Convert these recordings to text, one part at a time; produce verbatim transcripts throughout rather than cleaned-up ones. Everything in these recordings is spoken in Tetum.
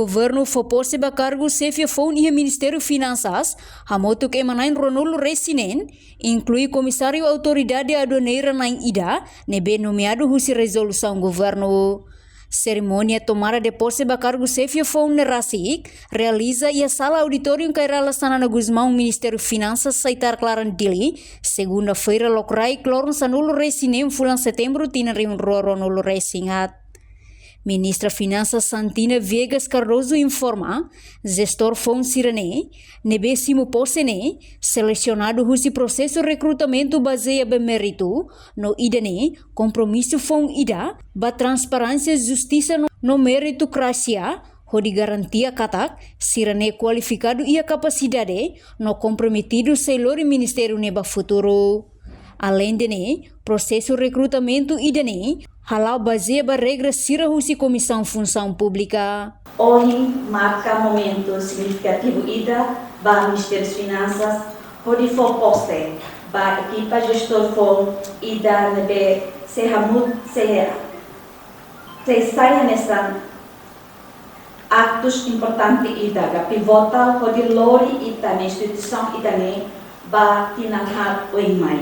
Governu fó pose ba kargu xefia foun iha Ministériu Finansas, hamutuk ema na'in ruanulu-resin-neen, inklui Komisáriu Autoridade Aduaneira na'in ida, ne'ebé nomeadu husi rezolusaun governu. Serimónia tomada de pose ba kargu xefia foun ne'e rasik realiza iha sala auditóriu Kay Rala Xanana Gusmão, Ministériu Finansas, Saitar Klaran, Dili, segunda-feira, lokraik loron sanulu-resin-neen fulan setembru tinan rihun rua ruanulu-resin-haat. Ministra Finansas Santina Viegas Cardoso informa, jestór foun sira-ne'e ne'ebé simu pose ne'e selesionadu husi prosesu rekrutamentu bazeia ba méritu, no ida-ne'e kompromisu foun ida ba transparénsia, justisa no, no meritokrasia, hodi garantia katak sira-ne'e kualifikadu iha kapasidade no komprometidu sei lori ministériu ne'e ba futuru. Aleinde ne'e, prosesu rekrutamentu ida-ne'e hala'o bazeia ba regra sira husi Komisaun Funsaun Públika. Ohin marka momentu signifikativu ida ba Ministériu Finansas, hodi fó pose ba ekipa jestór foun ida ne'ebé sei hamut, sei, sei sai hanesan aktus importante ida ka pivotál hodi lori ita-nia instituisaun ida-ne'e ba tinan haat oin mai.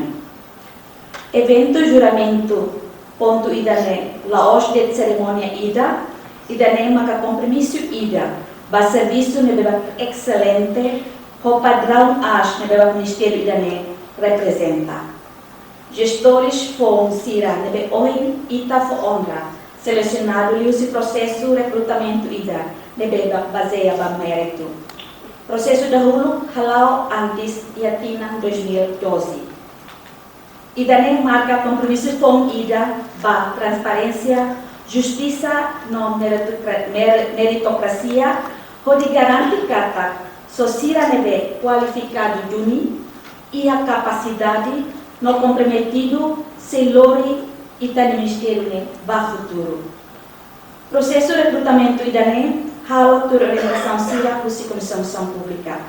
Eventu juramentu pontu ida-ne'e la'ós de'it serimónia ida, ida-ne'e maka kompromisu ida ba servisu ne'ebé exelente, ho padraun aas ne'ebé ministériu ida-ne'e reprezenta. Jestores foun sira ne'ebé ohin ita fó onra selesionadu liuhusi prosesu rekrutamentu ida ne'ebé ba-, bazeia ba méritu. Prosesu dahuluk hala'o antes iha tinan dois mil e doze. Ida-ne'e marka kompromisu foun ida ba transparénsia, justisa no meritokra-, mer-, meritokrasia, hodi garante katak só sira ne'ebé kualifikadu duni, iha kapasidade no komprometidu sei lori ita-nia ministériu ne'e ba futuru. Prosesu rekrutamentu ida-ne'e halo tuir orientasaun sira husi Komisaun Funsaun Públika.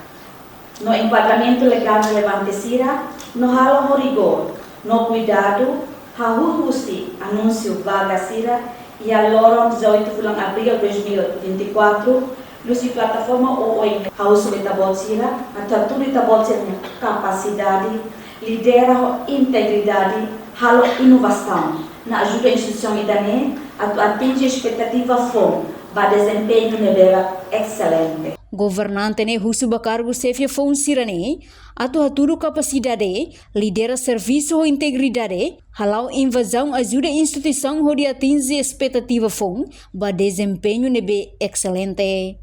No enkuadramentu legál relevante sira, no halo ho rigór no kuidadu, hahú husi anúnsiu vaga sira iha loron dezoito fulan Abríl dois mil e vinte e quatro, liuhusi plataforma oioin, ha'u husu ba ita-boot sira atu hatudu ita-boot sira-nia kapasidade, lidera ho integridade, halo inovasaun, no ajuda instituisaun ida-ne'e atu atinje espetativa foun ba dezempeñu ne'ebé exelente. Governante ne'e husu ba kargu xefia foun sira-ne'e atu hatudu kapasidade, lidera servisu ho integridade, hala'o invazaun, ajuda instituisaun hodi atinje espetativa foun ba dezempeñu ne'ebé exelente.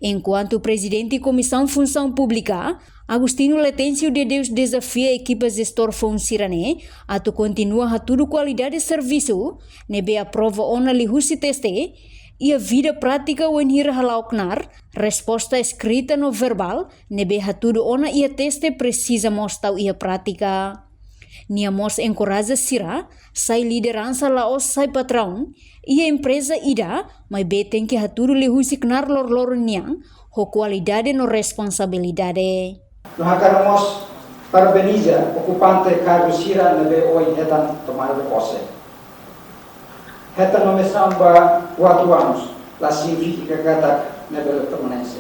Enkuantu Prezidente Komisaun Funsaun Públika, Agostinho Letêncio de Deus, dezafia ekipa jestór foun sira-ne'e atu kontinua hatudu kualidade servisu ne'ebé aprova ona liuhusi teste, iha vida prátika wainhira hala'o knaar, resposta eskrita no verbál ne'ebé hatudu ona iha teste presiza mós tau iha prátika. Nia mós enkoraja sira sai lideransa, la'ós sai patraun iha empreza ida, maibé tenke hatudu liuhusi knaar loroloron nian ho kualidade no responsabilidade. No hakarak mós parabeniza okupante kargu sira ne'ebé ohin hetan tomada de pose. Hetan nomeasaun ba kuatru anus la signifika katak ne'e bele permanente.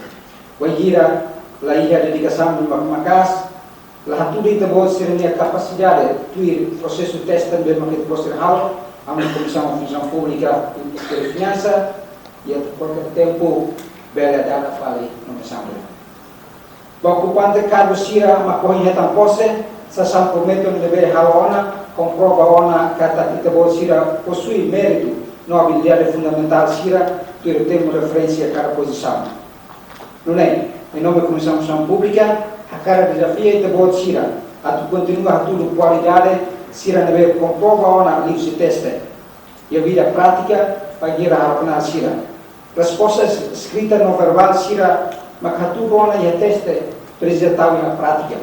Wainhira la iha dedikasaun mak-, maka'as, la hatudu ita-boot sira-nia kapasidade tuir prosesu teste ne'ebé mak ita-boot sira halo, ami Komisaun Funsaun Públika, Ministériu Finansa, iha kualkér tempu bele dada fali nomeasaun. Ba okupante kargu sira mak ohin hetan pose, sasán prometu ne'ebé halo ona komprova ona katak ita-boot sira posui méritu no abilidade fundamentál sira tuir termu referénsia kada pozisaun. Nune'e, em nome Komisaun Funsaun Públika, hakarak dezafia ita-boot sira atu kontinua hatudu kualidade sira ne'ebé komprova ona liuhusi teste iha vida prátika, bainhira halo knaar sira. Resposta es-, eskrita no verbál sira mak hatudu ona iha teste presiza tau iha prátika.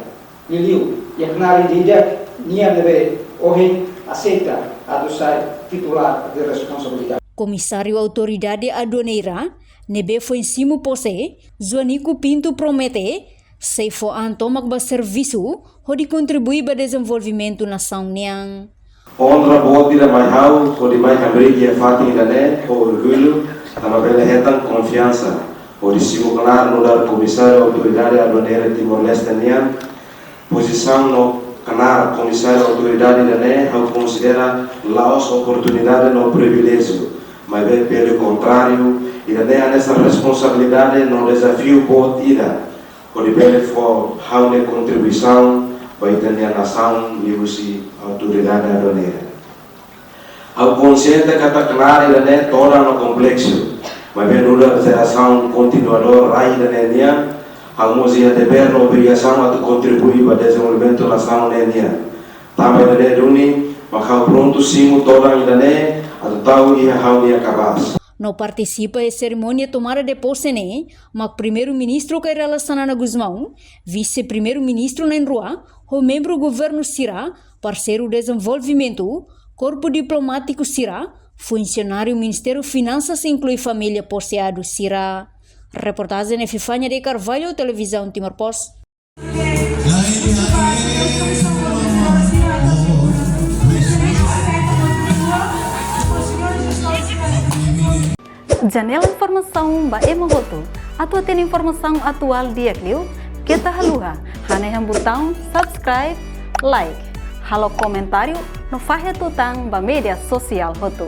Liuliu iha knaar ida-idak nian ne'ebé ohin aseita atu sai titulár de responsabilidade. Komisáriu Autoridade Aduaneira ne'ebé foin simu pose, Joanico Pinto, promete sei fó an tomak ba servisu hodi kontribui ba dezenvolvimentu nasaun nian. Onra boot ida mai ha'u hodi mai hamriik iha fatin ida-ne'e ho orgullu Tanba bele hetan konfiansa hodi simu knaar nu'udar Komisáriu Autoridade Aduaneira Timor-Leste nian, pozisaun no knaar Komisáriu Autoridade ida-ne'e ha'u konsidera la'ós oportunidade no priviléjiu, maibé pelo kontráriu, ida-ne'e hanesan responsabilidade no dezafiu boot ida hodi bele fó ha'u-nia kontribuisaun ba ita-nia nasaun liuhusi autoridade aduaneira. Ha'u konsiente katak knaar ida-ne'e todan no kompleksu, maibé nu'udar jerasaun kontinuadór rai ida-ne'e nian, ha'u mós iha devér no obrigasaun atu kontribui ba dezenvolvimentu nasaun ne'e nian. Tanba ida-ne'e duni mak ha'u prontu simu todan ida-ne'e atu tau iha ha'u-nia kabaas. No partisipa iha serimónia tomada de posse ne'e mak Primeiru-Ministru Kay Rala Xanana Gusmão, Vise-Primeiru-Ministru na'in-rua, ho membru governu sira, parseiru dezenvolvimentu, korpu diplomátiku sira, funsionáriu Ministériu Finansas inklui família posseadu sira. Reportajen Epifania de Carvalho, Televizaun Timor Post. Janela informasaun ba ema hotu. Atu hatene informasaun atuál di'ak liu, keta haluha hanehan butaun subscribe, like, halo komentáriu no fahe tutan ba média sosiál hotu.